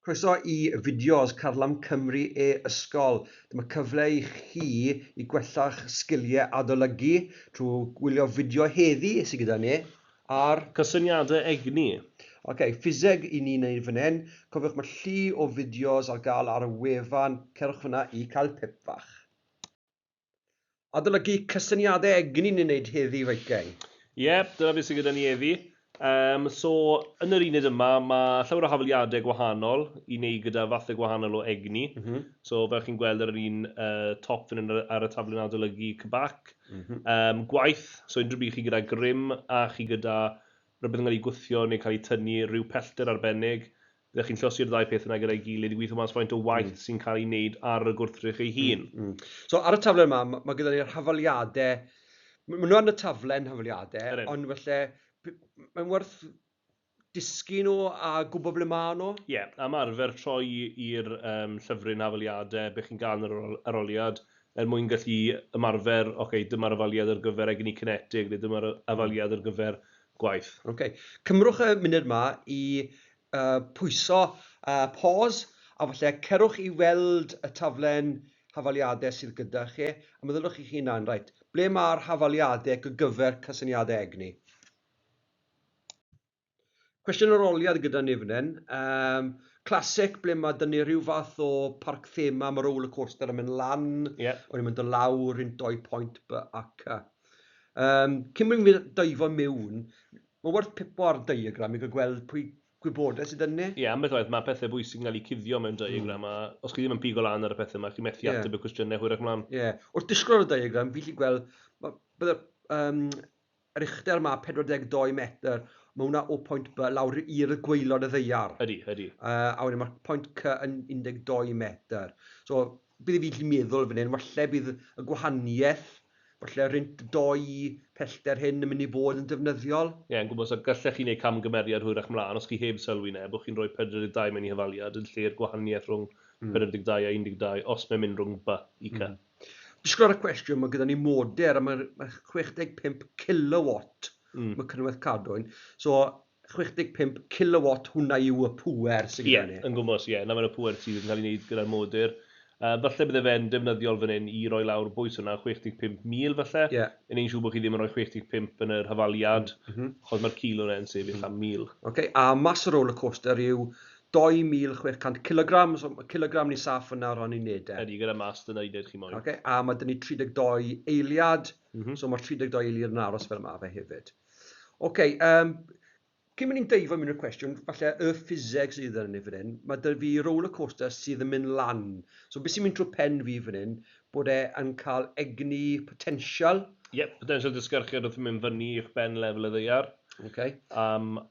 Croeso i fideos Carlam Cymru e-Ysgol. Dyma cyfle i chi i gwella'ch sgiliau adolygu trwy gwylio fideo heddi sydd gyda ni ar Cysyniadau egni. Ok, ffiseg i ni'n neud fan hyn. Cofiwch mae llu o fideos ar gael ar y wefan. Cerwch fyna i cael pip fach. Adolygu cysyniadau egni ni'n neud heddi, Viking. Ie, yep, dyna beth sydd gyda ni heddi. So, yn yr uned yma, mae llawer o hafaliadau gwahanol i wneud gyda fathau gwahanol o egni. So, fel chi'n gweld ar yr un top fan hyn ar y taflen adolygu CBAC. Gwaith, so unrhyw byd chi gyda grym a chi gyda rhywbeth yn cael ei gwthio neu cael ei tynnu rhyw pellter arbennig. Byddech chi'n llosgi'r ddau peth yna gyda'i gilydd i gweithio mas faint o waith sy'n cael ei wneud ar y gwrthrych ei hun. So ar y taflen yma, mae gyda ni'r hafaliadau, maen nhw yn y taflen hafaliadau, ond felly mae'n werth dysgu nhw a gwybod ble maen nhw. Ie, yeah, am arfer troi i'r llyfryn hafaliadau, beth chi'n gael yn yr arholiad, er mwyn gallu ymarfer, oce, okay, dyma'r hafaliad ar gyfer egni cinetig, neu dyma'r hafaliad ar gyfer gwaith. Okay. Cymrwch y munud yma i pwyso pause, a falle cerwch i weld y taflen hafaliadau sydd gyda chi, a meddylwch i'ch hunan, reit, ble mae'r hafaliadau gyfer cysyniadau egni? Cwestiwn arholiad gyda ni fan hyn. Classic, ble mae dyn ni rhyw fath o parc thema, mae roller coaster yn mynd lan, o'n i'n mynd o lawr un doi pwynt B a C. Cyn bod ni'n deifo mewn, mae werth pipo ar diagram i gael gweld pwy gwybodaeth sydd yn ni. Ie, ambell waith mae pethau bwysig yn cael eu cuddio mewn diagram, a os chi ddim yn pigo lan ar y pethau yma, chi'n methu ateb y cwestiynau hwyrach mlaen. Ie, yeah. Wrth disgwyl ar y diagram, fi gallu gweld, bydde yr uchder yma 42 metr, mae hwnna o pwynt B lawr i'r gwaelod y ddaear. Ydy, ydy. A wedyn mae'r pwynt C yn 12 metr. So, bydd i fi gallu meddwl fan hyn, falle bydd y gwahaniaeth, falle rhynt doi pellter hyn yn mynd i fod yn defnyddiol. Ie, yn gwybod, so gallech chi wneud camgymeriad hwyrach mlaen, os chi heb sylwi neb, bod chi'n rhoi 42 mewn i hafaliad yn lle'r gwahaniaeth rhwng 42 a 12, os mae'n mynd rhwng B i C. Disgwyl ar y cwestiwn, mae gyda ni moder a mae 65 kilowatt mae cynwedd cadwyn. So, 65 kilowatt hwnna yw y pŵer sydd gyda ni. Ie, yn gwmws, ie. Na mae'n y pŵer sydd yn cael ei wneud gyda'r modur. Falle bydde fe'n defnyddiol fan hyn i roi lawr bwys hwnna, 65,000 falle. Yn ein siŵr bod chi ddim yn rhoi 65 yn yr hafaliad, achos mae'r kilo yna yn sefyll am 1,000. Okay, a mas y roller coaster yw 2,600 kilogram, so kilogram ni saff yna ran unedau. Ydy, gyda mas dyna uned chi moyn. Okay, a mae dyn ni 32 eiliad, so mae'r 32 eiliad yn aros fel yma fe hefyd. Okay, cyn mynd i'n deifo mewn i'r cwestiwn, falle y ffiseg sydd yn fan hyn, mae 'da fi roller coaster sydd yn mynd lan. So beth sy'n mynd trwy pen fi fan hyn, bod e yn cael egni potensial. Ie, yep, potensial disgyrchiad wrth mynd fyny i'ch ben lefel y ddaear.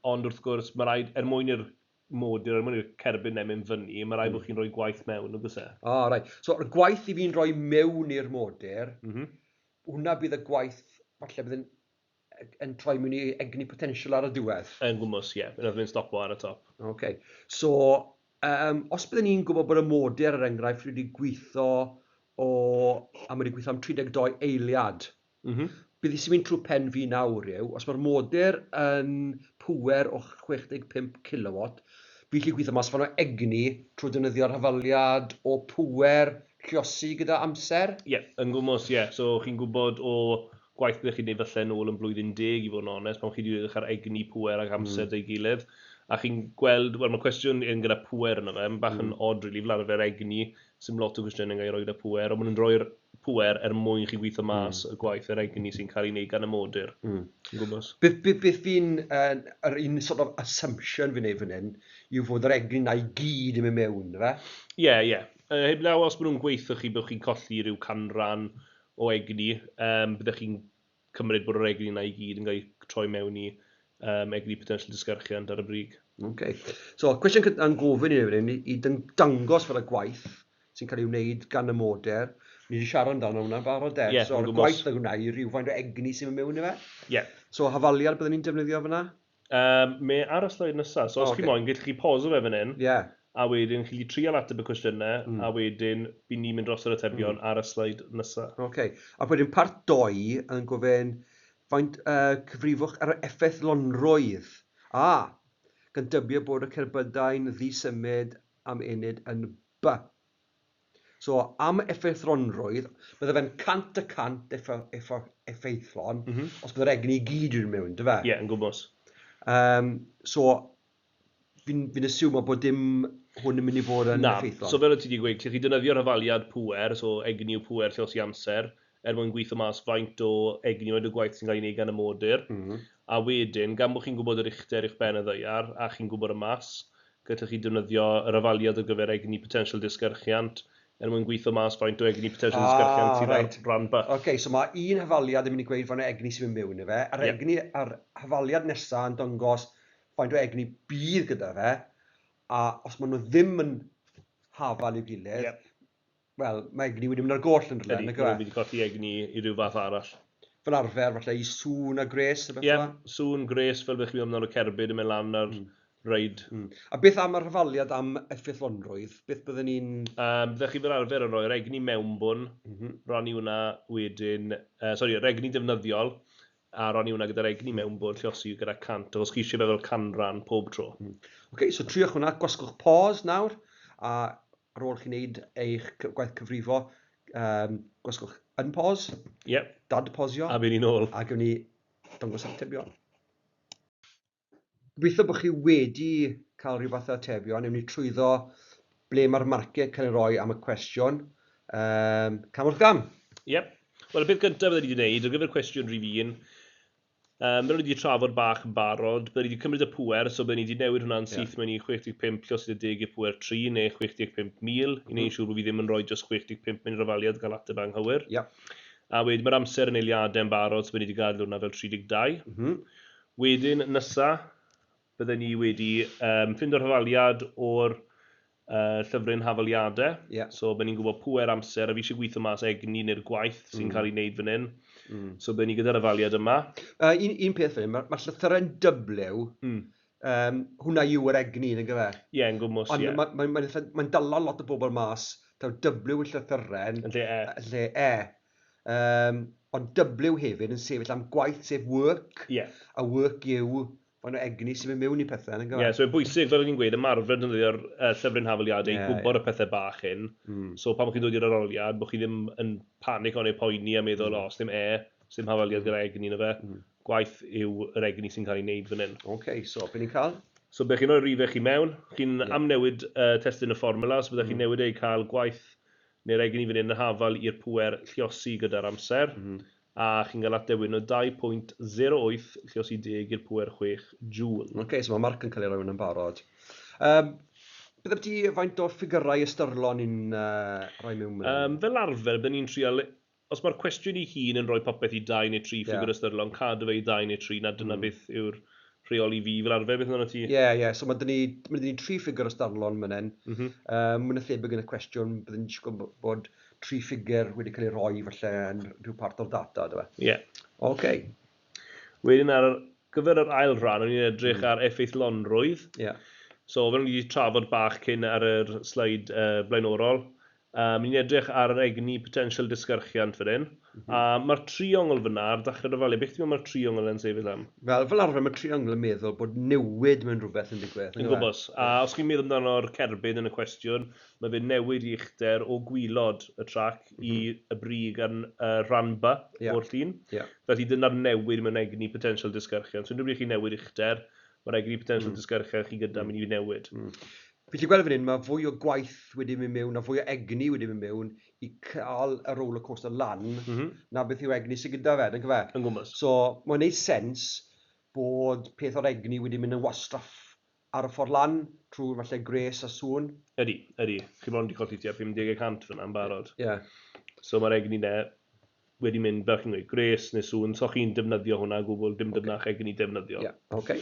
Ond wrth gwrs, mae rhaid, er mwyn i'r modur, er mwyn i'r cerbyd neu mynd fyny, mae rhaid bod chi'n rhoi gwaith mewn, nag oes e? O, oh, right. So, y gwaith i fi'n rhoi mewn i'r modur, hwnna bydd y gwaith, falle bydd yn troi mewn i egni potensial ar y diwedd. Yn gwmws, ie. Yeah. Yna stopo ar y top. Okay. So, os byddwn ni'n gwybod bod y modur, er enghraifft, wedi gweithio a mae wedi gweithio am 32 eiliad, bydd sy'n mynd trwy pen fi nawr yw, os mae'r modur yn pŵer o 65 kilowatt, fi gallu gweithio mas fan o egni trwy defnyddio'r hafaliad o pŵer lluosi gyda amser. Ie, yeah, yn gwmws, ie. Yeah. So, chi'n gwybod o gwaith byddech chi'n gwneud falle nôl yn blwyddyn 10 i fod yn onest, pan chi wedi edrych ar egni, pŵer ac amser ei gilydd. A chi'n gweld, wel, mae cwestiwn un gyda pŵer yno fe, mae'n bach yn odd, really, fel arfer egni, sy'n lot o cwestiynau yn cael ei roi gyda pŵer, ond maen nhw'n rhoi'r pŵer er mwyn chi gweithio mas y gwaith yr egni sy'n cael ei wneud gan y modur. Yn gwmws. Beth fi'n, yr un sort of assumption fi'n neud fan hyn, yw fod yr egni na i gyd yn mynd mewn, fe? Ie, ie. Heblaw os maen nhw'n gweithio chi bod chi'n colli rhyw canran o egni, byddech chi'n cymryd bod yr egni yna i gyd yn cael ei troi mewn i egni potensial disgyrchiant ar y brig. Okay. So, cwestiwn yn gofyn i ni i dangos fel y gwaith sy'n cael ei wneud gan y modur. Ni wedi siarad amdano hwnna'n barod e. Yeah, so, y gwaith na hwnna i rhywfaint o egni sy'n mynd mewn i fe. Yeah. So, hafaliad byddwn ni'n defnyddio fyna? Mae ar y sleid nesaf. So, os chi moyn, gallwch chi poso fe fan hyn. A wedyn, chi trial ateb y cwestiynau, a wedyn, bydd ni'n mynd dros yr atebion ar y sleid nesaf. Okay. A wedyn, part 2 yn gofyn, faint cyfrifwch ar effaith lonrwydd. A, gan dybio bod y cerbydau'n ddisymud am ennyd yn B. So, am effeithlonrwydd, bydde fe'n 100% effeithlon os bydde'r egni i gyd yn mewn, dy fe? Ie, yeah, yn gwmws. So, fi'n fi assume bod dim hwn yn mynd i fod yn Na, effeithlon. So fel o ti wedi gweud, lle chi defnyddio'r hafaliad pŵer, so egni yw pŵer lle os i amser, er mwyn gweithio mas faint o egni faint o gwaith sy'n cael ei wneud gan y modur. A wedyn, gan bod chi'n gwybod yr uchder uwch ben y ddaear, a chi'n gwybod y mas, gallwch chi defnyddio yr hafaliad ar gyfer egni potensial disgyrchiant, er mwyn gweithio mas faint o egni potensial disgyrchiant sydd ar ran B. OK, so mae un hafaliad yn mynd i gweud faint o egni sy'n mynd mewn i fe, a'r egni, a'r hafaliad nesaf yn dangos faint o egni bydd gyda fe, a os maen nhw ddim yn hafal i'w gilydd, wel, mae egni wedi mynd ar goll yn rhywle, Ydy, nag yw maen e? nhw wedi colli egni i ryw fath arall. Fel arfer, falle i sŵn a gres, a beth Ie, fel 'na? sŵn, gres, fel bych chi'n amdano cerbyd yn mynd lan ar reid. A beth am yr hafaliad am effeithlonrwydd? Beth byddwn ni'n... Byddech chi fel arfer yn rhoi'r egni mewnbwn, rannu hwnna wedyn, sori, yr egni defnyddiol, a rannu hwnna gyda'r egni mewnbwn, lluosi gyda 100, achos chi eisiau fe fel canran pob tro. OK, so triwch hwnna, gwasgwch pause nawr, a ar ôl chi wneud eich gwaith cyfrifo, gwasgwch unpause, dad-pausio, A bydd ni'n ôl. a gewn ni dangos atebion. Gobeithio bod chi wedi cael rhyw fath o atebion. Ewn ni trwyddo ble mae'r marciau cael ei roi am y cwestiwn. Cam wrth gam. Ie. Wel, y peth gyntaf byddwn ni wedi gwneud, ar gyfer cwestiwn rhif 1, byddwn ni wedi trafod bach yn barod, byddwn ni wedi cymryd y pŵer, so byddwn ni wedi newid hwnna'n syth mewn i 65 lluosi 10 i'r pŵer 3 neu 65,000, i wneud siŵr bod fi ddim yn rhoi jyst 65 mewn i'r hafaliad gael ateb anghywir. A wedyn mae'r amser yn eiliadau yn barod, so byddwn ni wedi gadael hwnna fel 32. Wedyn, nesa, byddwn ni wedi ffindo'r hafaliad o'r llyfryn hafaliadau. So byddwn ni'n gwybod pŵer amser, a fi eisiau gweithio mas egni neu'r gwaith sy'n cael ei wneud fan hyn. So byddwn ni gyda'r hafaliad yma. Un peth fan hyn, mae'r llythyren W, hwnna yw yr egni, nag yw e? Ie, yn gwmws, Ond ie. mae'n dala lot o bobl mas, taw W yn llythyren, Yn lle E. yn lle E. Ond W hefyd yn sefyll am gwaith, sef work, a work yw faint o egni sy'n mynd mewn i pethau, nag yw Ie, e? so mae'n bwysig, fel o'n i'n gweud, ymarfer defnyddio'r llyfryn hafaliadau i gwybod y pethau bach hyn. So pan chi'n dod i'r arholiad, bod chi ddim yn panic neu poeni a meddwl, o, os ddim E, os ddim hafaliad gyda egni na fe. Gwaith yw yr egni sy'n cael ei wneud fan hyn. OK, so be ni'n cael? So byddech chi'n rhoi rhifau chi mewn, chi'n amnewid testun y fformula, so byddech chi'n newid ei cael gwaith neu'r egni fan hyn yn hafal i'r pŵer lluosi gyda'r amser, a chi'n cael ateb o 2.08 lluosi 10 i'r pŵer 6 joule. OK, so mae marc yn cael ei roi yn barod. Beth am ti faint o ffigurau ystyrlon ni'n rhoi mewn? Fel arfer, byddwn ni'n trial, os mae'r cwestiwn ei hun yn rhoi popeth i 2 neu 3 ffigur ystyrlon, cadw fe i 2 neu 3, na dyna beth yw'r rheol i fi fel arfer, beth amdano ti? Ie, ie, so mae 'da ni 3 ffigur ystyrlon fan hyn. Mwy na thebyg yn y cwestiwn, byddwn ni'n disgwyl bod 3 ffigur wedi cael ei roi falle yn rhyw part o'r data, dyw e? Ie. OK. Wedyn ar gyfer yr ail rhan, o'n i'n edrych ar effeithlonrwydd. So, fel o'n i wedi trafod bach cyn ar yr sleid blaenorol, ni'n edrych ar yr egni potensial disgyrchiant fan hyn. A mae'r triongl fyna ar ddechrau'r hafaliad, beth ti'n meddwl mae'r triongl yn sefyll am? Fel arfer mae triongl yn meddwl bod newid mewn rhywbeth yn digwydd. Yn gwybod. A os chi'n meddwl amdano'r cerbyd yn y cwestiwn, mae fe'n newid i uchder o gwylod y trac i y brig yn rhan B o'r llun. Felly dyna'r newid mewn egni potensial disgyrchiant. So unrhyw bryd chi'n newid uchder, mae'r egni potensial disgyrchiant chi gyda mynd i newid. Fi gallu gweld fan hyn, mae fwy o gwaith wedi mynd mewn a fwy o egni wedi mynd mewn i cael y roller coaster lan na beth yw egni sydd gyda fe, nag yw e? Yn gwmws. So, mae'n neud sens bod peth o'r egni wedi mynd yn wastraff ar y ffordd lan, trwy falle gres a sŵn. Ydy, ydy. Chi bron wedi colli tua 50% fyna yn barod. So mae'r egni 'na wedi mynd, fel chi'n gweud, gres neu sŵn, so chi'n defnyddio hwnna o gwbl, dim dyfnach egni defnyddiol. Ie, oce.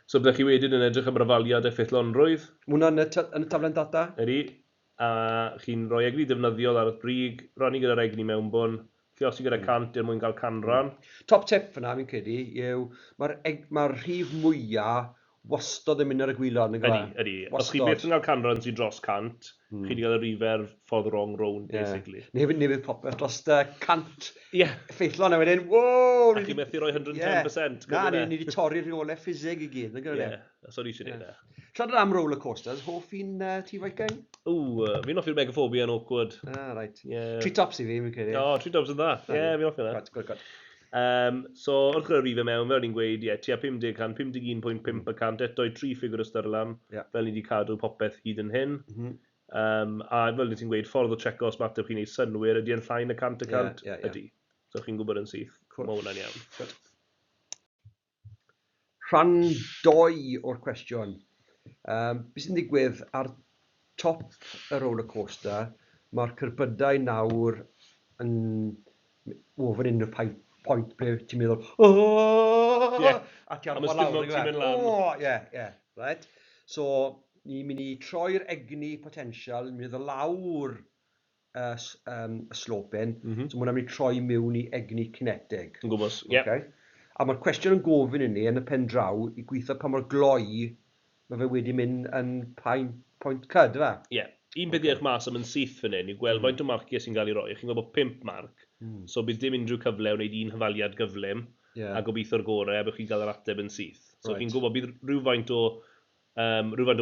So byddech chi wedyn yn edrych am yr hafaliad effeithlonrwydd. Ma' hwnna yn y taflen data? Ydy. A chi'n rhoi egni defnyddiol ar y brig, rannu gyda'r egni mewnbwn, lluosi gyda 100 er mwyn cael canran. Top tip fyna, fi'n credu, yw mae'r ma rhif mwyaf wastod yn mynd ar y gwylod, nag yw e? Ydy, ydy. Os chi Wastod. byth yn cael canran sy'n dros 100, chi wedi cael y rhifau'r ffordd wrong round, basically. Neu fydd popeth dros 100 effeithlon, a wedyn, wow! A chi methu rhoi 110%. Na, gyda fe. ni wedi torri rheolau ffiseg i gyd, nag yw e? Ie, so ni eisiau gwneud e. Siarad am roller coasters, hoff un ti, Viking? Ww, fi'n hoffi'r Megafobia yn Awkward. Ah, right. Yeah. Treetops i fi, fi'n credu. O, Treetops yn dda. Ie, yeah, fi'n hoffi hwnna. Good, good, good. So, wrth gwrs rhifau mewn, fel ni'n gweud, ie, tua 50 cant, 51.5%, eto i tri ffigur ystyrlam, fel ni wedi cadw popeth hyd yn hyn. A fel ni ti'n gweud, ffordd o checo os mae ateb chi'n neud synwyr, ydy yn llai na 100%? Ie, ie, ie. Ydy. So chi'n gwybod yn syth, mae hwnna'n iawn. Good. Rhan 2 o'r cwestiwn. Beth sy'n digwydd ar top y roller coaster, mae'r cerbydau nawr yn o, fan hyn yw'r pwynt ble ti'n meddwl, oh! A ti ar A ma' y lawr, stumog ti'n mynd lan. O, ie, ie, right. So, ni'n mynd i troi'r egni potensial, ni'n mynd i ddod lawr y slope hyn, so ma' hwnna'n mynd i troi mewn i egni cinetig. Yn gwmws, ie. Okay. A mae'r cwestiwn yn gofyn i ni yn y pen draw i gweithio pa mor gloi mae fe wedi mynd yn pwynt C, dy fe? Ie. Un peth i eich mas am yn syth fan hyn yw gweld faint o marciau sy'n cael ei roi. Chi'n gwybod bod 5 marc, so bydd dim unrhyw cyfle o wneud un hyfaliad gyflym a gobeithio'r gorau a bod chi'n cael yr ateb yn syth. So chi'n gwybod bydd rhywfaint o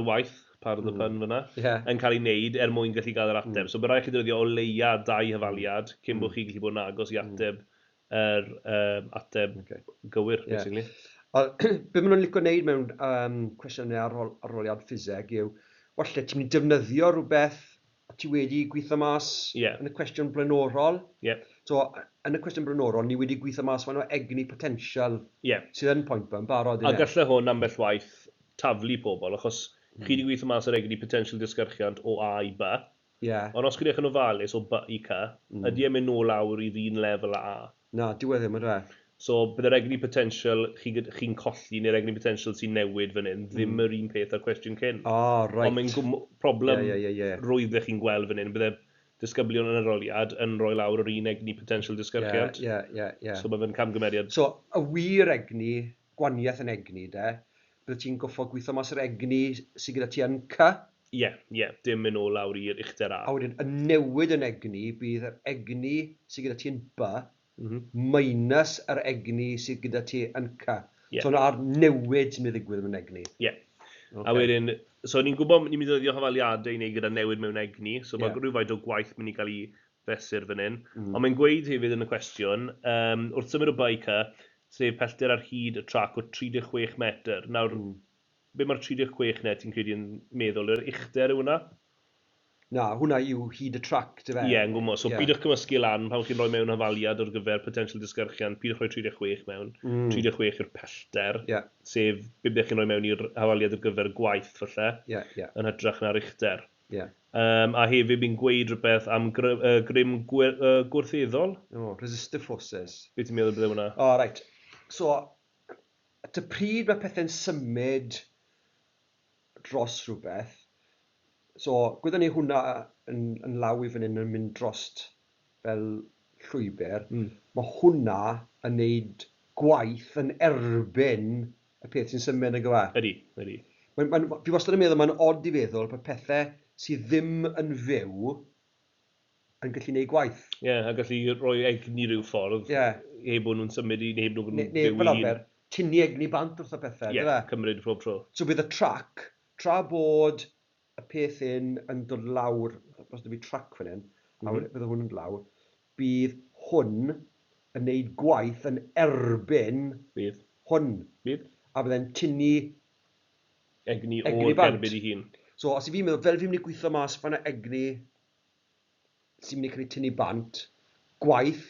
waith, pardon the pun fyna, yn cael ei wneud er mwyn gallu gael yr ateb. So bydd rhaid chi ddefnyddio o leia 2 hyfaliad cyn bod chi'n gallu bod yn agos i ateb yr ateb gywir, basically. A be maen nhw'n licio wneud mewn cwestiynau arholiad ffiseg yw, walle ti'n mynd i defnyddio rhywbeth ti wedi gweithio mas yn y cwestiwn blaenorol. So, yn y cwestiwn blaenorol, ni wedi gweithio mas fan o egni potensial sydd yn pwynt B yn barod. A gallai hwn ambell waith taflu pobl, achos chi wedi gweithio mas yr egni potensial disgyrchiant o A i B. Ond os chi'n edrych yn ofalus o B i C, ydy e'n mynd nôl lawr i'r un lefel â A? Na, dyw e ddim, ydyw e? So, bydd yr egni potensial chi'n colli neu'r egni potensial sy'n newid fan hyn, ddim yr un peth â'r cwestiwn cyn. O, reit. Ond mae'n problem Ie, ie, ie, ie. rwydd ych chi'n gweld fan hyn, bydde disgyblion yn arholiad yn rhoi lawr yr un egni potensial disgyrchiant. So mae fe'n camgymeriad. So, y wir egni, gwaniaeth yn egni, de, bydde ti'n goffo gweithio mas yr egni sydd gyda ti yn C. Ie, ie, dim mynd nôl lawr i'r uchder A. A wedyn, y newid yn egni, bydd yr egni sydd gyda ti yn B, minus yr egni sydd gyda ti yn C. So na'r newid sy'n mynd i ddigwydd mewn egni. Ie. A wedyn, so ni'n gwybod ni'n mynd i ddefnyddio hafaliadau i wneud gyda newid mewn egni, so mae rhywfaint o gwaith mynd i gael ei fesur fan hyn. Ond mae'n gweud hefyd yn y cwestiwn, wrth symud o B i C, sef pellter ar hyd y trac o 36 metr. Nawr, be mae'r 36 na ti'n credu yn meddwl, yr uchder yw hwnna? Na, hwnna yw hyd y trac, dy fe? Ie, yn gwybod. So, pidwch cymysgu lan pan chi'n rhoi mewn hafaliad ar gyfer potensial disgyrchiant, pidwch rhoi 36 mewn. 36 yw'r pellter, sef be byddech chi'n rhoi mewn i'r hafaliad ar gyfer gwaith, falle, yn hytrach na'r uchder. A hefyd fi'n gweud rhywbeth am grym gwrtheddol. O, resistive forces. Be ti'n meddwl bydde hwnna? O, reit. So, at y pryd mae pethau'n symud dros rhywbeth, so gwyddwn ni hwnna yn law i fan hyn yn mynd drost fel llwybr, mae hwnna yn neud gwaith yn erbyn y peth sy'n symud yn gyfa. Ydy, ydy. Fi wastad yn meddwl, mae'n od i feddwl bod pethau sydd ddim yn fyw yn gallu neud gwaith. Ie, a gallu rhoi egni rhyw ffordd, heb bod nhw'n symud i, heb bod nhw'n Neu fyw fel i hun. arfer, tynnu egni bant wrth y pethau, Ie, yndyfe? cymryd pob tro. So bydd y trac, tra bod y peth hyn yn dod lawr, os dy fi trac fan hyn, a wedyn bydd hwn yn dod lawr, bydd hwn yn neud gwaith yn erbyn hwn. Bydd. A bydde'n tynnu Egni egni o'r bant. cerbyd ei hun. So os i fi'n meddwl, fel fi'n mynd i gweithio mas fan y egni sy'n mynd i cael ei tynnu bant, gwaith,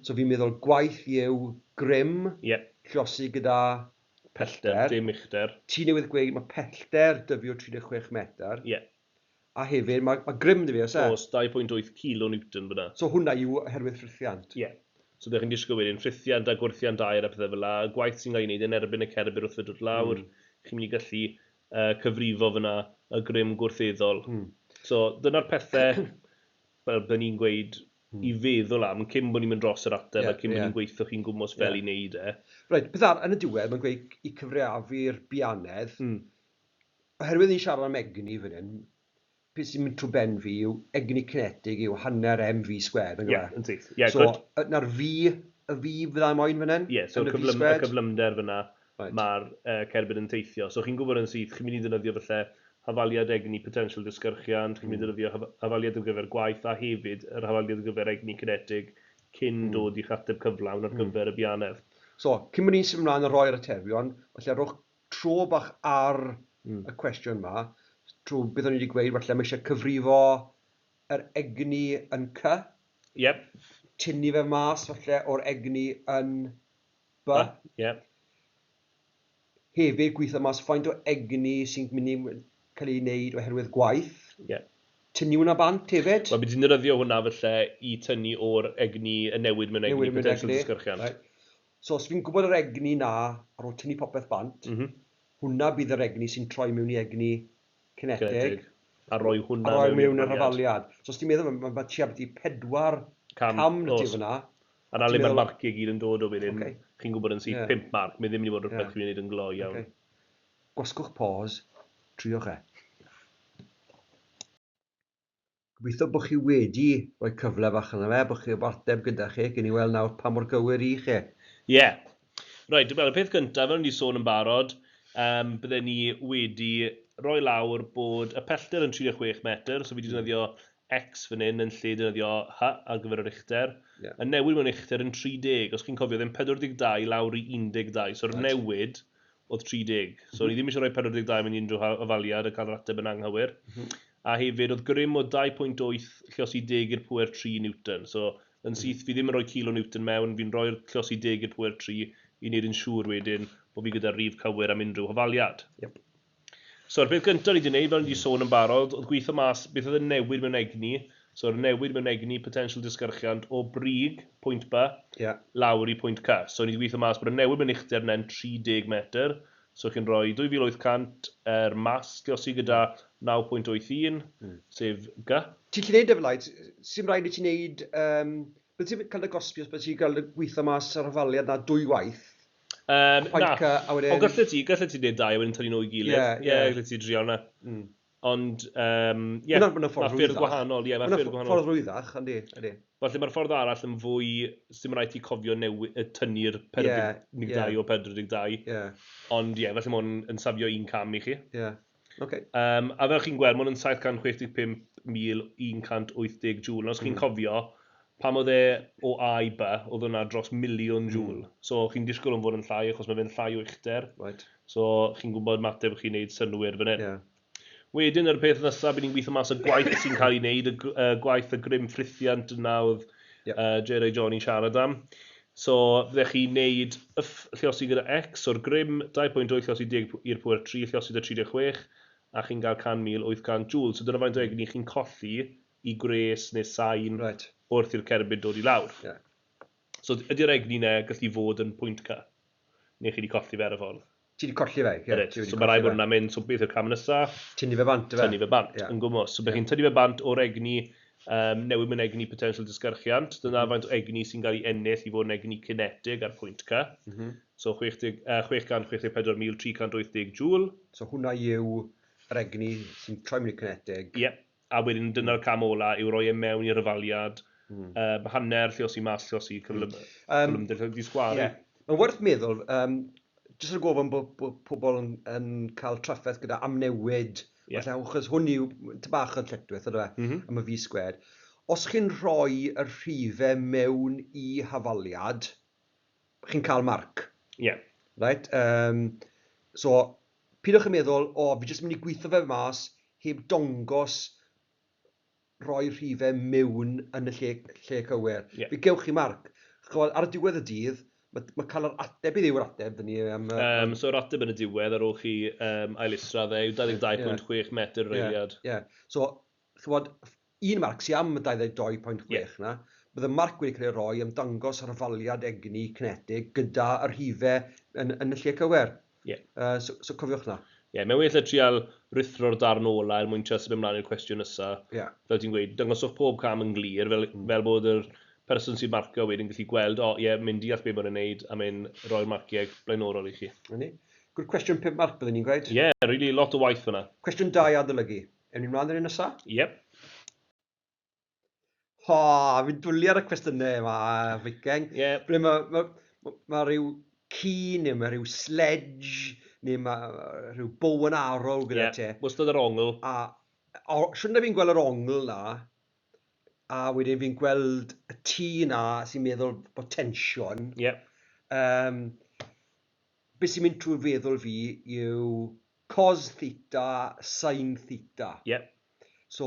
so fi'n meddwl gwaith yw grym, lluosi gyda Pellter, pellter. dim uchder. Ti newydd gweud mae pellter 'da fi o 36 metr. A hefyd mae grym 'da fi, oes e? Oes, 2.8 kilo Newton fyna. So hwnna yw oherwydd ffrithiant. Ie. So ddech chi'n disgwyl wedyn ffrithiant a gwrthiant aer a pethau fel la. Gwaith sy'n cael ei wneud yn erbyn y cerbyd wrth dod lawr. Chi'n mynd i gallu cyfrifo fyna y grym gwrtheddol. So dyna'r pethau, fel byddwn ni'n gweud, i feddwl am cyn bod ni'n mynd dros yr ateb a cyn bod ni'n gweithio chi'n gwmws fel i wneud e. Reit, beth ar, yn y diwedd, mae'n gweud i cyfrifiadu'r bianedd. Oherwydd ni'n siarad am egni fan hyn, beth sy'n mynd trwy ben fi yw egni cinetig yw hanner MV squared, yn Ie, gyfe? yn syth. Ie, So, good. na'r V, y V fydda moyn fan hyn? Ie, so Yn y V y squared? cyflymder fyna Right. Mae'r cerbyd yn teithio. So chi'n gwybod yn syth, chi'n mynd i ddefnyddio falle hafaliad egni potensial disgyrchiant, chi'n mynd i ddefnyddio hafaliad ar gyfer gwaith a hefyd yr hafaliad ar gyfer egni cinetig cyn dod i'ch ateb cyflawn ar gyfer y bianedd. So, cyn bod ni'n symud ymlaen a roi'r atebion, falle rhowch tro bach ar y cwestiwn yma, trwy beth o'n i wedi gweud, falle mae eisiau cyfrifo yr egni yn C. Tynnu fe mas falle o'r egni yn B. Hefyd gweithio mas faint o egni sy'n mynd i cael ei wneud oherwydd gwaith. Tynnu hwnna bant hefyd. Wel, bydd ti'n defnyddio hwnna falle i tynnu o'r egni, y newid mewn egni, Newid mewn potensial egni. disgyrchiant. Right. So, os fi'n gwybod yr egni na, ar ôl tynnu popeth bant, hwnna bydd yr egni sy'n troi mewn i egni cinetig. Cinetig. A roi hwnna A roi mewn i'r yr hafaliad. So, os ti'n meddwl, mae tua byti 4 Cam, cam 'da ti oes. fyna. A na Ti'n le mae'r meddwl- marciau gyd yn dod o wedyn, chi'n gwybod yn syth 5 marc, mae ddim wedi bod rhywbeth chi'n gwneud yn gloi iawn. Gwasgwch pause, triwch e. Gobeithio bod chi wedi rhoi cyfle bach yna fe, bod chi efo ateb gyda chi, gen i weld nawr pa mor gywir i chi. Ie. Reit, dwi'n meddwl, y peth gyntaf, fel o'n i sôn yn barod, bydden ni wedi rhoi lawr bod y pellter yn 36 metr, so fi wedi defnyddio X fan hyn yn lle defnyddio H ar gyfer yr uchder. Y newid mewn uchder yn 30, os chi'n cofio, ddim 42 lawr i 12, so'r newid oedd 30. So ni ddim eisiau rhoi 42 mewn unrhyw hafaliad a cael yr ateb yn anghywir. A hefyd, oedd grym o 2.8 lliosi 10 i'r pwer 3 Newton. So, yn syth, fi ddim yn rhoi kilo Newton mewn, fi'n rhoi'r lliosi 10 i'r pwer 3 i wneud yn siŵr wedyn bod fi gyda'r rhif cywir am unrhyw hafaliad. So'r peth gyntaf ni wedi gwneud, fel ni wedi sôn yn barod, oedd gweithio mas beth oedd y newid mewn egni. So'r newid mewn egni potensial disgyrchiant o brig, pwynt B, lawr i pwynt C. So ni wedi gweithio mas bod y newid mewn uchder yna'n 30 metr. So chi'n rhoi 2800 er mas, lliosi gyda 9.81, sef G. Ti'n gallu neud e fel 'na, sy'm rhaid i ti wneud, beth ti'n cael dy gosbi os bydde ti'n cael dy gweithio mas ar hafaliad na dwy waith? Pwynt Na. C, a wedyn O, gallet ti wneud dau a wedyn tynnu nhw i gilydd. Ie, gallet ti drio hwnna. Ond, ie, Hwnna'n ffordd ma' ffyrdd rwyddach. gwahanol, ie, ma' Hwnna'n ffyrdd gwahanol. ffordd rwyddach, yndi, yndi. Falle mae'r ffordd arall yn fwy, sy'n rhaid ti cofio tynnu'r 42 o 42. Ond ie, falle ma' hwn yn safio un cam i chi. A fel chi'n gweld, ma' hwn yn 765,180 joule. Os chi'n cofio, pam oedd e o A i B, oedd hwnna dros miliwn joule. So chi'n disgwyl am fod yn llai, achos mae fe'n llai o uchder. So chi'n gwybod mateb chi'n neud synnwyr fan hyn. Wedyn, yr peth nesaf, bydd ni'n gweithio mas y gwaith sy'n cael ei wneud, y gwaith y grym ffrithiant yna oedd Jerry John i'n siarad am. So, byddech chi'n neud F lliosi gyda X o'r grym, 2.8 lliosi deg i'r pwer 3, lliosi gyda 36, a chi'n cael 100,800 joule. So dyna faint o egni chi'n colli i gwres neu sain wrth i'r cerbyd dod i lawr. So ydy'r egni 'na gallu fod yn pwynt C? Neu chi wedi colli fe ar y ffordd? Ti wedi colli fe, ie, Ydych. ti wedi So mae rhaid colli bod fe. hwnna'n mynd, so beth yw'r cam nesaf? Tynnu fe bant, yfe? Tynnu fe bant, yn gwmws. So bydd chi'n tynnu fe bant o'r egni, newid mewn egni potensial disgyrchiant. Dyna faint o egni sy'n cael ei ennill i fod yn egni cinetig ar pwynt C. So 664,380 joule. So hwnna yw yr egni sy'n troi mewn i cinetig. Ie. A wedyn dyna'r cam ola yw roi e mewn i'r hafaliad. Hanner, lliosi mas, lliosi cyflymder, lliosi sgwaru. Ie. Mae'n werth meddwl, jyst ar gofyn bod pobl yn cael trafferth gyda amnewid, falle, achos hwn yw ty bach yn lletchwith, yndyfe? Am y V squared. Os chi'n rhoi y rhifau mewn i hafaliad, chi'n cael marc. Right? So, pidwch yn meddwl, o, fi jyst yn mynd i gweithio fe mas heb dongos rhoi rhifau mewn yn y lle cywir. Fe gewch chi marc. Ch'mod, ar y diwedd y dydd, mae cael yr ateb i ddiw'r ateb, dyn ni am, So yr ateb yn y diwedd ar ôl chi ail isradd e yw 22.6 metr yr eiliad. Ie. So, ch'mod, un marc sy am y 22.6 na, bydd y marc wedi cael ei roi am dangos yr hafaliad egni cinetig gyda yr rhifau yn y lle cywir. So cofiwch na. Ie, mae'n well trial ruthro'r darn ola er mwyn trio symud ymlaen i'r cwestiwn nesa. Fel ti'n gweud, dangoswch pob cam yn glir, fel bod yr person sy'n marcio wedyn gallu gweld, o ie, mynd deall beth maen nhw'n neud a mynd roi'r marciau blaenorol i chi. Na ni. Good cwestiwn 5 marc byddwn ni'n gweud. Ie, yeah, really lot o waith fyna. Cwestiwn 2 adolygu. Ewn ni mlaen i'r un nesa? Yep. Ho, fi'n dwlu ar y cwestiynau yma, Viking. Ie. Ble mae rhyw ci, neu mae rhyw sledge, neu mae rhyw bow and arrow gyda ti. Wastad yr ongl. A siwrne fi'n gweld yr ongl na, a wedyn fi'n gweld y tŷ na sy'n meddwl bod tensiwn. Beth sy'n mynd trwy feddwl fi yw cos theta, sin theta. So,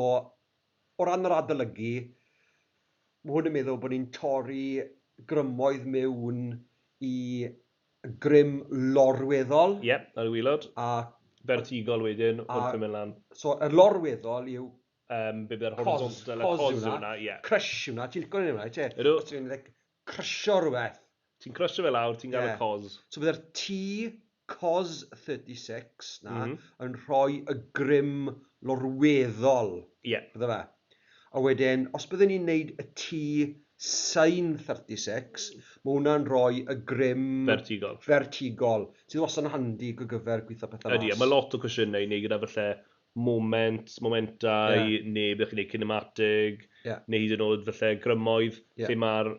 o ran yr adolygu, mae hwn yn meddwl bod ni'n torri grymoedd mewn i grym lorweddol. Ie, ar y waelod. A vertigol wedyn, wrth yn mynd lan. So, y lorweddol yw Be byddai'r horizontal, y cos yw hwnna, ie. Crush yw hwnna, ti'n licio hwnna, ti? Ydw. Os ti'n like, crusho rhywbeth. Ti'n crusho fe lawr, ti'n gael y cos. So bydde'r T cos 36 na yn rhoi y grym lorweddol. Bydde fe. A wedyn, os byddwn ni'n neud y T sin 36, mae hwnna'n rhoi y grym vertigol. Vertigol, sydd wastad yn handi go gyfer gweithio pethau Ydy, mas. a mae lot o cwestiynau i wneud gyda falle moment, momentau, neu byddwch chi'n gwneud kinematig, neu hyd yn oed falle grymoedd, lle mae'r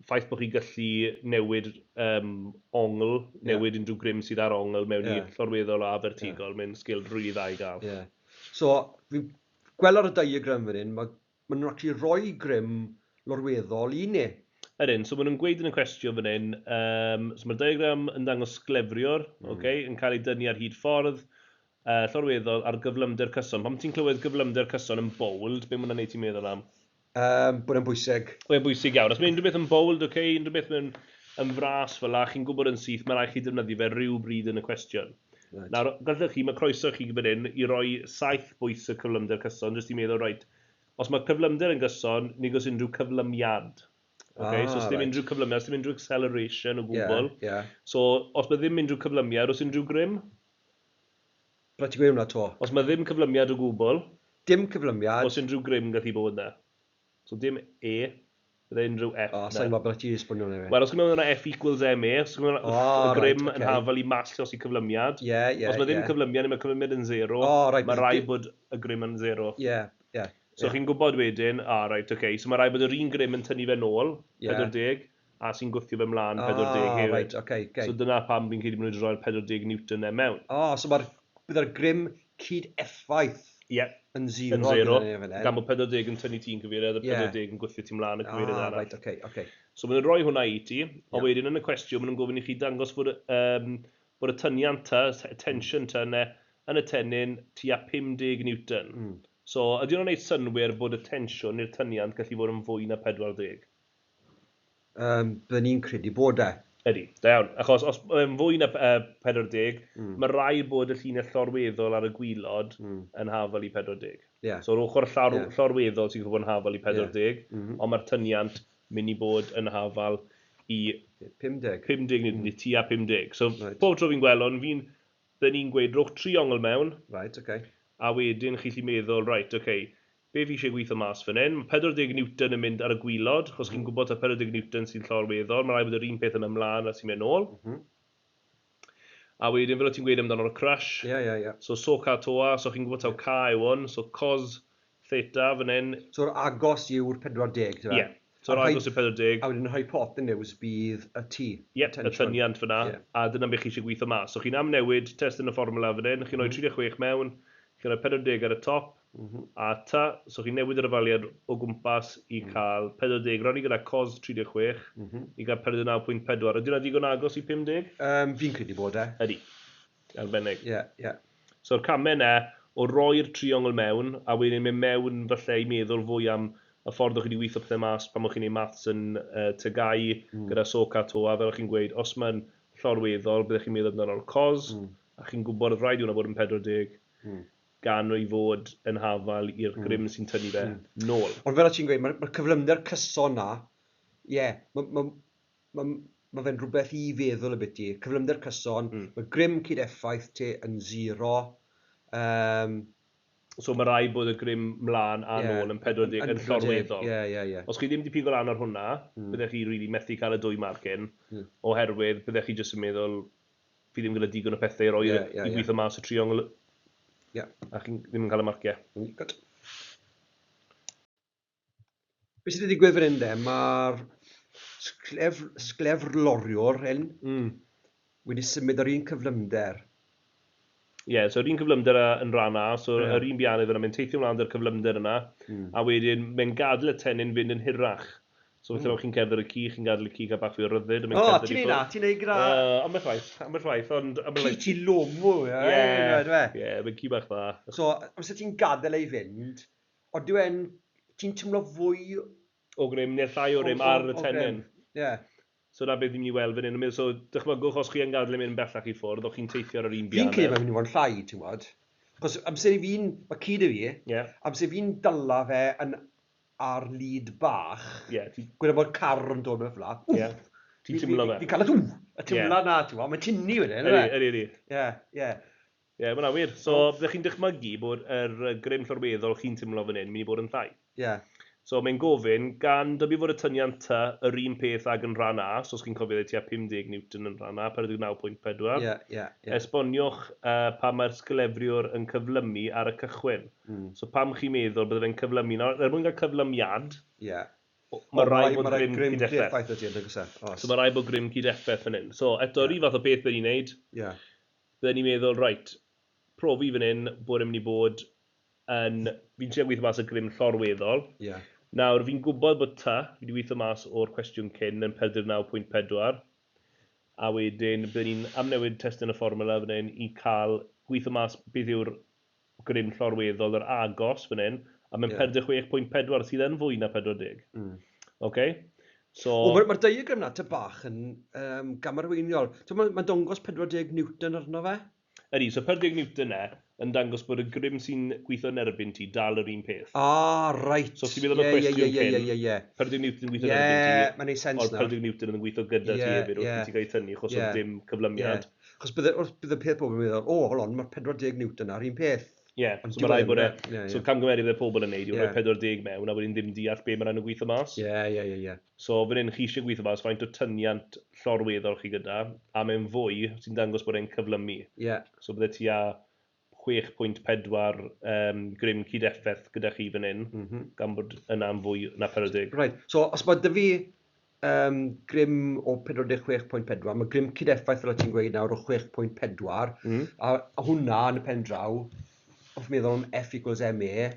ffaith bod chi'n gallu newid ongl, newid unrhyw grym sydd ar ongl mewn i llorweddol a vertigol, mae'n sgil rili dda i gael. So, fi'n gweld ar y diagram fan hyn, ma nhw'n actually rhoi grym lorweddol i ni. Ydyn, so maen nhw'n gweud yn y cwestiwn fan hyn, so mae'r diagram yn dangos sglefriwr, okay, yn cael ei dynnu ar hyd ffordd, llorweddol ar gyflymder cyson. Pam ti'n clywed gyflymder cyson yn bold, be maen nhw'n neud ti'n meddwl am? Bod yn bwysig. Mae'n bwysig iawn. Os mae unrhyw beth yn bold, okay, unrhyw beth mewn yn fras fel la, chi'n gwybod yn syth, mae rhaid chi defnyddio fe rhyw bryd yn y cwestiwn. Nawr, gallwch chi, mae croeso chi fan hyn i roi 7 bwys y cyflymder cyson, jyst i meddwl, reit, os mae cyflymder yn gyson, nid oes unrhyw cyflymiad. Okay, so os dim unrhyw cyflymiad, os dim unrhyw acceleration o gwbl. So, os mae ddim unrhyw cyflymiad, oes unrhyw grym? Rhaid ti gweud hwnna to. Os mae ddim cyflymiad o gwbl, Dim cyflymiad. Oes unrhyw grym gallu bod yna. So dim E, bydde unrhyw F O, na. sa'n gwybod beth ti'n esbonio hwnna i fi. Wel, os chi'n meddwl yna F equals MA, os chi'n meddwl y grym yn hafal i mas os i cyflymiad. Os mae ddim cyflymiad, neu mae cyflymiad yn 0, mae rhaid bod y grym yn 0. So chi'n gwybod wedyn, reit, okay, so mae rhaid bod yr un grym yn tynnu fe nôl, 40, a sy'n gwthio fe mlaen 40 hefyd. So dyna pam fi'n credu bod nhw wedi rhoi'r 40 Newton e mewn. So byddai'r grym cyd effaith yn 0. Yn 0, gyda ni fan hyn. Gan bod 40 yn tynnu ti'n cyfeiriad, a 40 yn gwthio ti mlaen y cyfeiriad arall. So maen nhw'n rhoi hwnna i ti, ond wedyn yn y cwestiwn maen nhw'n gofyn i chi dangos bod y tyniant ta, tension ta yna, yn y tennyn tua 50 Newton. So ydy hwnna'n gwneud synnwyr bod y tensiwn neu'r tyniant gallu bod yn fwy na 40? Byddwn ni'n credu bod e. Ydy, da iawn. Achos os mae'n fwy na 40, mae rhaid bod y llinell llorweddol ar y gwaelod yn hafal i 40. So yr ochr llorweddol sy'n gwybod yn hafal i 40, ond mae'r tyniant mynd i bod yn hafal i 50. 50 neu tua 50. So pob tro fi'n gweld hwn, bydden ni'n gweud rhowch triongl mewn. A wedyn chi'n gallu meddwl, right, okay, be fi eisiau gweithio mas fan hyn? Mae 40 Newton yn mynd ar y gwaelod, achos chi'n gwybod ta 40 Newton sy'n llorweddol, mae rhaid bod yr un peth yn ymlaen a sy'n mynd nôl. A wedyn, fel o ti'n gweud amdano'r crush, so SOHCAHTOA, so chi'n gwybod taw K yw hwn, so cos theta fan hyn. So'r agos yw'r 40, ti'n fe? Ie, so'r agos yw'r 40. A wedyn yr hypotenuse bydd y T. Ie, y tyniant fyna, a dyna beth chi eisiau gweithio mas. So chi'n amnewid test yn y fformula fan hyn, chi'n rhoi 36 mewn, chi'n rhoi 40 ar y top, a ta, so chi'n newid yr hafaliad o gwmpas i cael 40, rown ni gyda cos 36, i gael 49.4. Ydy hwnna digon agos i 50? Fi'n credu bod e. Ydy, arbennig. Ie, ie. So'r camau yna, o roi'r triongl mewn, a wedyn mynd mewn falle i meddwl fwy am y ffordd o'ch chi wedi weithio pethau mas pan o'ch chi'n gwneud maths yn TGAU gyda SOHCAHTOA, fel o'ch chi'n gweud, os mae'n llorweddol, byddech chi'n meddwl amdano'r cos, a chi'n gwybod oedd rhaid i hwnna bod yn 40, gan o'i fod yn hafal i'r grym sy'n tynnu fe nôl. Ond fel o ti'n gweud, mae'r cyflymder cyson na, ie, ma fe'n rhywbeth i feddwl y byti. Cyflymder cyson, mae grym cyd effaith ti yn 0. So mae rhaid bod y grym mlaen a nôl yn 40 Yn yn llorweddol. Ie. Os chi ddim wedi pigo lan ar hwnna, byddech chi really methu cael y 2 marcyn, oherwydd byddech chi jyst yn meddwl, fi ddim gyda digon o pethau i roi i gweithio mas y triongl. A chi'n ddim yn cael y marciau. Good. Be sydd wedi digwydd fan hyn de, mae'r sglefrloriwr hyn wedi symud ar un cyflymder. Ie, yeah, so yr un cyflymder yn rhan A, so yr un bianydd yna, mae'n teithio mlaen 'da'r cyflymder yna, a wedyn mae'n gadael y tennyn fynd yn hirach. So felly chi'n cerdded y ci, chi'n gadael y ci cael bach fwy o ryddid. O, ti'n neud na, ti'n neud gyda... Ambell waith, ambell waith, ond... Ci ti lomo, ie, ie, mae'n ci bach dda. So, amser ti'n gadael ei fynd, ond dyw e'n, ti'n teimlo fwy... O grym, neu llai o rym ar y tennyn. Ie. So na beth ni'n mynd i weld fan hyn. So dychmygwch os chi yn gadael ei mynd bellach i ffwrdd, o'ch chi'n teithio ar yr un bianedd. Fi'n credu mae'n mynd i fod yn llai, ti'n gwybod. Chos amser i fi'n, mae ci 'da fi, amser fi'n dyla fe yn ar lead bach, gweda bod car yn dod mewn fel 'na, wff, ti'n teimlo fe. Fi'n cael y wff, y teimlad 'na, ti'n gwybod, mae'n tynnu wedyn, yndyfe? Ydy, ydy. Ie, ie. Ie, mae hwnna'n wir. So, byddech chi'n dychmygu bod yr grym llorweddol chi'n teimlo fan hyn mynd i bod yn llai. Ie. So, mae'n gofyn, gan dybio fod y tyniant T yr un peth ag yn rhan A, so os chi'n cofio tua 50 Newton yn rhan A, 49.4. Ie, ie, ie. Esboniwch pam mae'r sglefriwr yn cyflymu ar y cychwyn. So pam chi'n meddwl bydde fe'n cyflymu? Nawr, er mwyn cael cyflymiad, mae rhaid bod grym cydeffaith. So mae rhaid bod grym cydeffaith fan hyn. So eto, yr un fath o beth byddwn ni'n neud, byddwn ni'n meddwl, reit, profi fan hyn bod e'n mynd i bod yn... Fi'n trio gweithio mas y grym llorweddol. Nawr, fi'n gwybod bod T, fi wedi gweithio mas o'r cwestiwn cyn yn 49.4, a wedyn byddwn ni'n amnewid testun y fformula fan hyn i cael gweithio mas beth yw'r grym llorweddol yr agos fan hyn, a mae'n 46.4 sydd yn fwy na 40. Okay? So... Mae'r diagram na ty bach yn gamarweiniol. Mae'n dangos 40 Newton arno fe? Ydy, so 40 Newton e yn dangos bod y grym sy'n gweithio yn erbyn ti dal yr un peth. Ah, right. So os ti'n meddwl am y cwestiwn cyn, 40 Newton yn gweithio yn erbyn ti, mae'n neud sens nawr. Ond 40 Newton yn gweithio gyda ti hefyd wrth i ti gael ei tynnu, achos oedd dim cyflymiad. Achos bydd y peth pobl yn meddwl, o, hold on, mae'r 40 Newton ar un peth. Ie, so mae rhaid bod e... So camgymeriad bydd pobl yn neud yw rhoi 40 mewn a wedyn ddim deall be mae'n rhaid nhw gweithio mas. Ie. So fan hyn chi eisiau gweithio mas faint o tyniant llorweddol chi gyda, a mae'n fwy sy'n dangos bod e'n cyflymu. Ie. So bydde tua 6.4 grym cydeffaith gyda chi fan hyn, gan bod yna'n fwy na 40. Right, so os mae 'da fi grym o 46.4, mae grym cydeffaith fel o ti'n gweud nawr o 6.4, a hwnna yn y pen draw, wrth meddwl am F equals MA,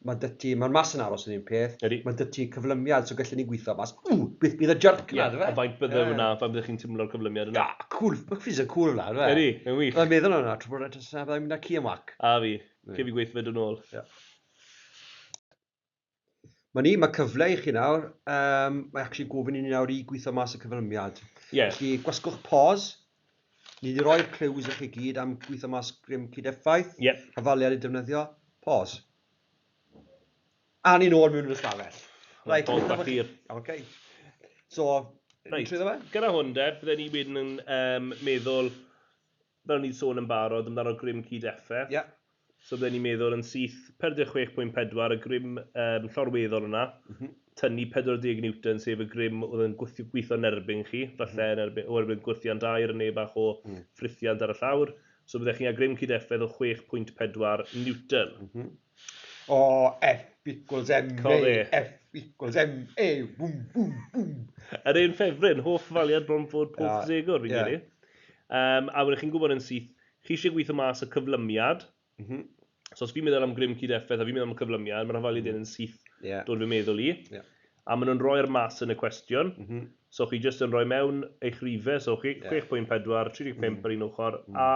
mae 'da ti, mae'r mas yn aros yn un peth, mae 'da ti cyflymiad, so gallwn ni gweithio mas, ww, beth bydd y jerk yna, dyfe? A faint bydde hwnna, faint byddech chi'n teimlo'r cyflymiad yna? Ah, cool, mae ffys yn cool yna, dyfe? Ydy, yn wych. Mae'n meddwl hwnna, trwy bod yna, byddai'n mynd â ci am wac. A fi, cyn fi gweithio fe dod nôl. Mae ni, mae cyfle i chi nawr, mae actually gofyn i ni nawr i gweithio mas y cyflymiad. Felly, gwasgwch pause. Ni wedi rhoi'r clues i chi gyd am gweithio mas grym cydeffaith. Hafaliad i defnyddio. Pause. A ni nôl mewn i'r ystafell. Right, pause bach hir. Okay. So, right. Trwyddo fe? Gyda hwn de, bydden ni wedyn yn meddwl, fel ni'n sôn yn barod, amdano grym cydeffaith. So bydden ni'n meddwl yn syth 46.4, y grym llorweddol yna, tynnu 40 Newton, sef y grym oedd yn gweithio yn erbyn chi, falle yn erbyn, oherwydd gwrthiant aer neu bach o ffrithiant ar y llawr. So byddech chi'n cael grym cydeffaith o 6.4 Newton. O, F equals M A, F equals M A, boom, boom, boom. Yr un ffefryn, hoff faliad bron fod pob ffisegwr, fi'n credu. A wedyn chi'n gwybod yn syth, chi eisiau gweithio mas y cyflymiad. So os fi'n meddwl am grym cydeffaith a fi'n meddwl am y cyflymiad, mae'r hafaliad yn syth dod fy meddwl i. A maen nhw'n rhoi'r mas yn y cwestiwn. So chi jyst yn rhoi mewn eich rifau, so chi 6.4, 35 ar un ochr, a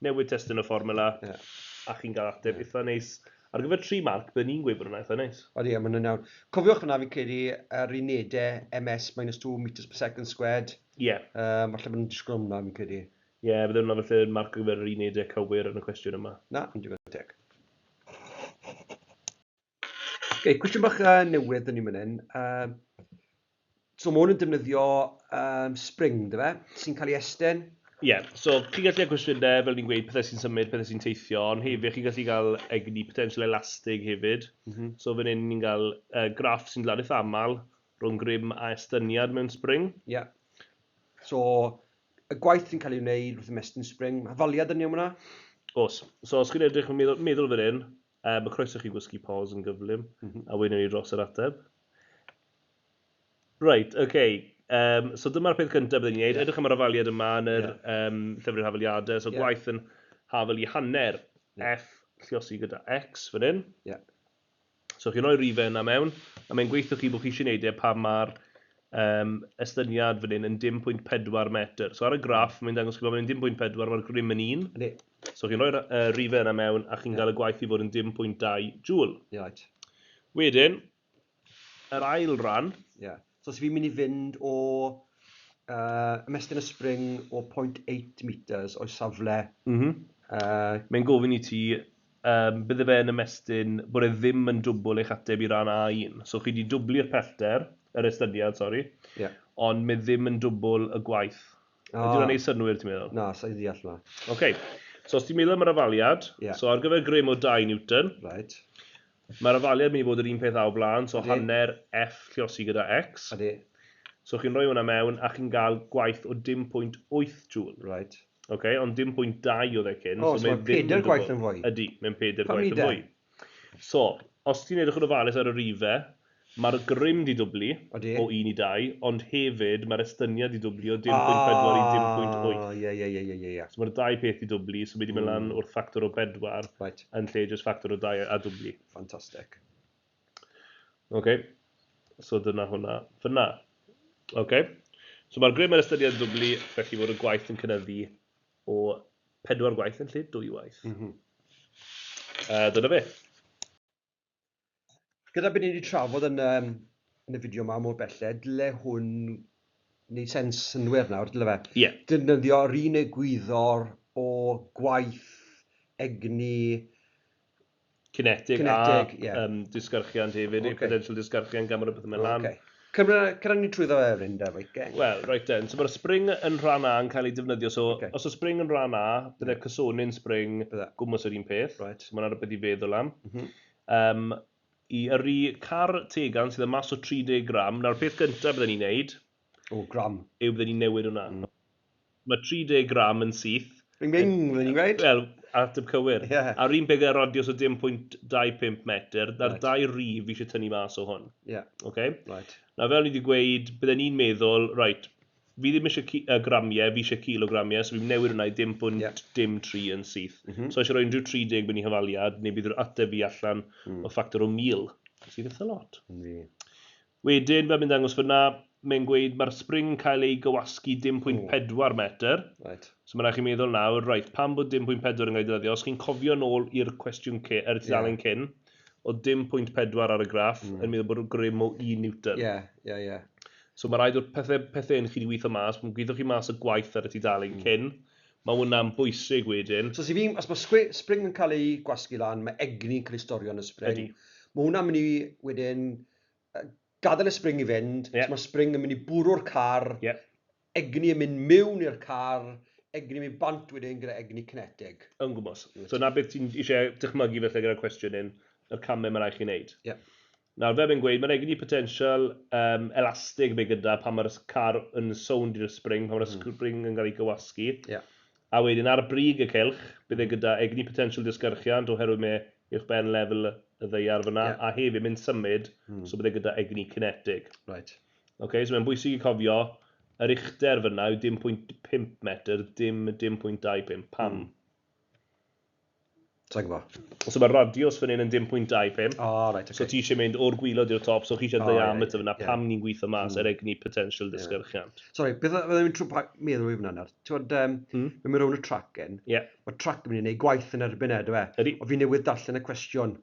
newid testun y fformula, a chi'n cael ateb eitha neis. Ar gyfer 3 marc, byddwn ni'n gweud bod hwnna eitha neis. Odi, mae hwnna'n iawn. Cofiwch hwnna fi'n credu yr unedau MS minus 2 meters per second squared. Falle bod nhw'n disgwyl hwnna fi'n credu. Ie, bydde hwnna falle yn marc ar gyfer yr unedau cywir yn y cwestiwn yma. Na, yn digon teg. Okay, cwestiwn bach newydd yn ni'n mynd hyn. So mae hwn yn defnyddio spring, dyfe, sy'n cael ei estyn. Ie, so chi'n gallu cael cwestiynau, fel ni'n gweud, pethau sy'n symud, pethau sy'n teithio, ond hefyd chi'n gallu cael egni potential elastig hefyd. So fan hyn ni'n cael graff sy'n dod eitha aml rhwng grym a estyniad mewn spring. Ie. So y gwaith sy'n cael ei wneud wrth ymestyn spring, hafaliad yn iawn hwnna? Oes. So os chi'n edrych yn meddwl fan hyn, mae croeso chi gwasgu pause yn gyflym, a wedyn ni dros yr ateb. Right, okay. So dyma'r peth cyntaf byddwn ni'n gwneud. Edrych am yr hafaliad yma yn yr llyfr hafaliadau. So gwaith yn hafal i hanner F lliosi gyda X fan hyn. So chi'n rhoi rifau yna mewn, a mae'n gweithio chi bod chi eisiau gwneud e pan mae'r estyniad fan hyn yn 0.4 metr. So ar y graff, mae'n dangos chi bod mae'n 0.4, mae'r grym yn 1. So chi'n rhoi'r rifau yna mewn, a chi'n cael y gwaith i fod yn 0.2 joule. Wedyn, yr ail ran. So os fi'n mynd i fynd o ymestyn y spring o 0.8 metres o'i safle. Mae'n gofyn i ti, bydde fe'n ymestyn bod e ddim yn dwbl eich ateb i ran A1. So chi wedi dwblu'r pellter, yr estyniad, sori, ond mae ddim yn dwbl y gwaith. Ydy hwnna'n gwneud synnwyr, ti'n meddwl? Na, sa'i ddeall ma. OK. So os ti'n meddwl am yr hafaliad, so ar gyfer grym o 2 Newton, mae'r hafaliad mynd i fod yr un peth a o blaen, so hanner F lliosi gyda X. So chi'n rhoi hwnna mewn a chi'n cael gwaith o 0.8 joule. OK, ond 0.2 oedd e cyn. O, so mae'n 4 gwaith yn fwy. Ydy, mae'n 4 gwaith yn fwy. So, os ti'n edrych yn ofalus ar y rifau, mae'r grym di dwblu o 1 i 2, ond hefyd mae'r estyniad di dwblu o 0.4 i 0.8. Ie. So mae'r dau peth di dwblu, so mae wedi mynd lan wrth ffactor o 4 yn lle jyst ffactor o 2 a dwblu. Fantastic. OK, so dyna hwnna fyna. OK, so mae'r grym a'r estyniad yn dwblu, felly fod y gwaith yn cynyddu o 4 gwaith yn lle 2 waith. Dyna fe. Gyda beth ni wedi trafod yn y fideo yma mor belled, dyle hwn wneud sens synwyr nawr, dyle fe? Ie. Defnyddio'r un egwyddor o gwaith, egni... Kinetig kinetig, a disgyrchiant hefyd, potential disgyrchiant gan bod y pethau mynd lan. Cymra ni trwyddo fe, Bryn, da, Mike. Wel, right then. So mae'r spring yn rhan A yn cael ei defnyddio. So, os y spring yn rhan A, bydde cysonyn spring gwmws yr un peth. So mae'n rhywbeth i feddwl am. I yrru car tegan sydd yn mas o 30 gram, nawr peth gyntaf bydden ni'n neud, O, gram. yw bydden ni'n newid hwnna. Mae 30 gram yn syth. Bing, bing, bydden ni'n gweud? Wel, ateb cywir. A'r un peth gyda radius o 0.25 metr, na'r dau rif fi eisiau tynnu mas o hwn. Okay? Nawr, fel ni wedi gweud, bydden ni'n meddwl, right, fi ddim eisiau gramiau, fi eisiau kilogramiau, so fi'n newid hwnna i 0.03 yn syth. So eisiau rhoi unrhyw 30 mewn i hafaliad, neu bydd yr ateb fi allan o ffactor o 1000, sydd eitha lot. Wedyn, fel mynd dangos fyna, mae'n gweud mae'r spring yn cael ei gywasgu 0.4 metr. So mae'n rhaid chi meddwl nawr, right, pam bod 0.4 yn cael ei ddefnyddio? Os chi'n cofio nôl i'r cwestiwn yr tudalen cyn, o 0.4 ar y graff, yn meddwl bod grym o 1 Newton. So mae rhaid o'r pethau hyn chi wedi gweithio mas, mae'n gweithio chi mas y gwaith ar y tudalen cyn, mae hwnna'n bwysig wedyn. So os mae spring yn cael ei gwasgu lan, mae egni yn cael ei storio yn y spring. Mae hwnna'n mynd i wedyn gadael y spring i fynd, so mae spring yn mynd i bwrw'r car, egni yn mynd mewn i'r car, egni yn mynd bant wedyn gyda egni kinetig. Yn gwmws. So na beth ti'n eisiau dychmygu felly gyda'r cwestiwn hyn, y camau mae rhaid chi wneud. Nawr, fel fi'n gweud, mae'r egni potensial elastig fe gyda pan mae'r car yn sownd i'r spring, pan mae'r spring yn cael ei gywasgu. A wedyn ar brig y cylch, bydd e gyda egni potensial disgyrchiant oherwydd mae uwch ben lefel y ddaear fyna, a hefyd mynd symud, so bydd e gyda egni kinetig. So mae'n bwysig i cofio, yr uchder fyna yw 0.5 metr, dim 0.25. Pam? Sa'n gwybod. So mae radius fan hyn yn 0.25. O, reit, So ti eisiau mynd o'r gwylod i'r top, so chi eisiau diameter fyna, pam ni'n gweithio mas yr egni potential disgyrchiant. Sorry, beth oedd yn mynd trwy meddwl i fyna nawr? Ti'n gwbod, mae'n mynd rownd y trac yn. Mae'r trac yn mynd i wneud gwaith yn erbyn e, dyw e? Ydi. O fi newydd darllen y cwestiwn.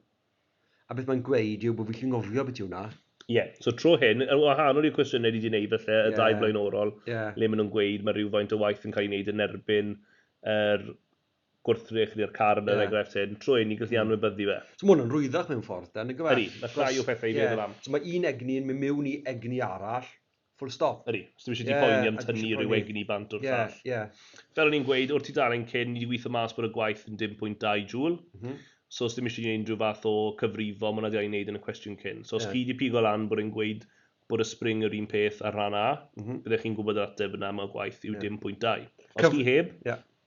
A beth mae'n gweud yw bod fi'n gallu ngofio beth yw hwnna. Ie, so tro hyn, yn wahanol i'r cwestiynau ni wedi gwneud felly, y dau blaenorol, le maen nhw'n gweud mae rhywfaint o waith yn cael ei wneud yn erbyn yr gwrthrych neu'r car yn yr enghraifft hyn, trwy hyn ni'n gallu anwybyddu fe. So mae hwn yn rwyddach mewn ffordd, dan, nag yw e? Ydy, mae llai o pethau i feddwl am. So mae un egni yn mynd mewn i egni arall, full stop. Ydy, so dim eisiau ti poeni am A dim tynnu eisiau rhyw poeni. egni bant o'r llall. Fel o'n i'n gweud, o'r tudalen cyn, ni wedi gweithio mas bod y gwaith yn 0.2 joule. So os dim eisiau gwneud unrhyw fath o cyfrifo, mae hwnna wedi cael ei wneud yn y cwestiwn cyn. So os chi wedi pigo lan bod e'n gweud bod y spring yr un peth ar rhan A, byddech chi'n gwybod yr ateb yna mae gwaith yw 0.2. Os chi heb,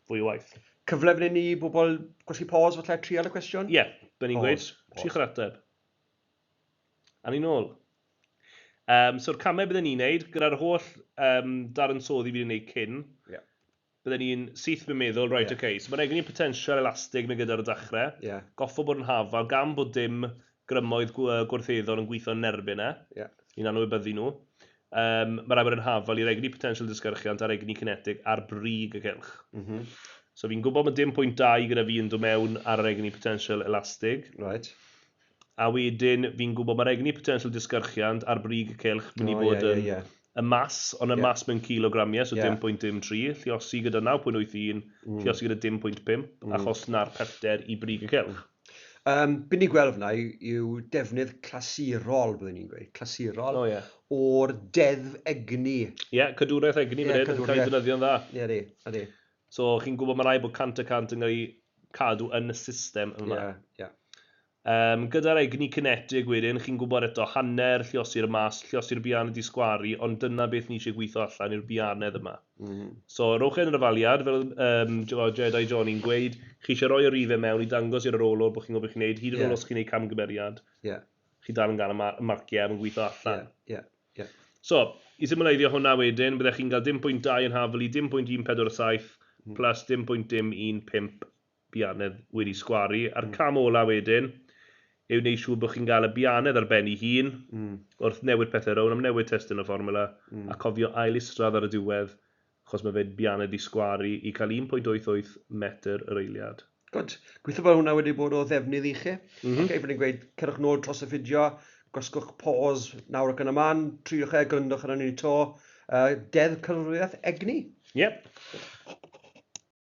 fwy o waith. Cyfle fan hyn i bobl gwasgu pause falle trial y cwestiwn? Ie, be ni'n gweud, Pause, pause. triwch yr ateb. A ni nôl. So'r camau byddwn ni'n neud, gyda'r holl dadansoddi fi wedi wneud cyn, bydden ni'n syth yn meddwl, right, okay, so mae'n egni potensial elastig mae gyda'r dechrau, goffo bod yn hafal, gan bod dim grymoedd gwrtheddol yn gweithio yn erbyn e, ni'n anwybyddu nhw. Mae rhaid bod yn hafal i'r egni potensial disgyrchiant a'r egni cinetig ar brig y cylch. So fi'n gwybod mae dim pwynt 2 gyda fi yn dod mewn ar yr egni potensial elastig. A wedyn fi'n gwybod mae'r egni potensial disgyrchiant ar brig y cylch mynd i bod yn y mas, ond y mas mewn kilogramiau, so dim pwynt dim 3, lluosi gyda 9.81, lluosi gyda dim pwynt 5, achos na'r pellter i brig y cylch. Be ni'n gweld fyna yw defnydd clasurol, byddwn ni'n gweud, clasurol, o'r deddf egni. Ie, yeah, cadwraeth egni fan hyn, yn cael ei defnyddio'n dda. Ie, di, ydi. So chi'n gwybod mae rhaid bod 100% yn cael ei cadw yn y system yma. Ie, ie. Gyda'r egni cinetig wedyn, chi'n gwybod eto hanner lluosi'r mas, lluosi'r bianedd i sgwaru, ond dyna beth ni eisiau gweithio allan yw'r bianedd yma. So, rowch yn yr hafaliad, fel Jedi Johnny'n gweud, chi eisiau rhoi y rifau mewn i dangos i'r arolwr bod chi'n gwybod beth chi'n neud, hyd yn oed os chi'n neud camgymeriad, chi dal yn gael y marciau am yn gweithio allan. So, i symleiddio hwnna wedyn, byddech chi'n cael dim pwynt 2 yn hafal i dim pwynt 147 plus dim pwynt dim 15 bianedd wedi sgwaru. A'r cam ola wedyn yw wneud siŵr bod chi'n cael y bianedd ar ben ei hun wrth newid pethau rownd, am newid testun y fformula, a cofio ail isradd ar y diwedd, achos mae fe bianedd i sgwaru i cael 1.88 metr yr eiliad. Good. Gweithio bod hwnna wedi bod o ddefnydd i chi. Okay, byddwn i'n gweud, cerwch nôl dros y fideo, gwasgwch pause nawr ac yn y man, triwch e, gryndwch arno ni to. Deddf Cadwraeth Egni. Yep.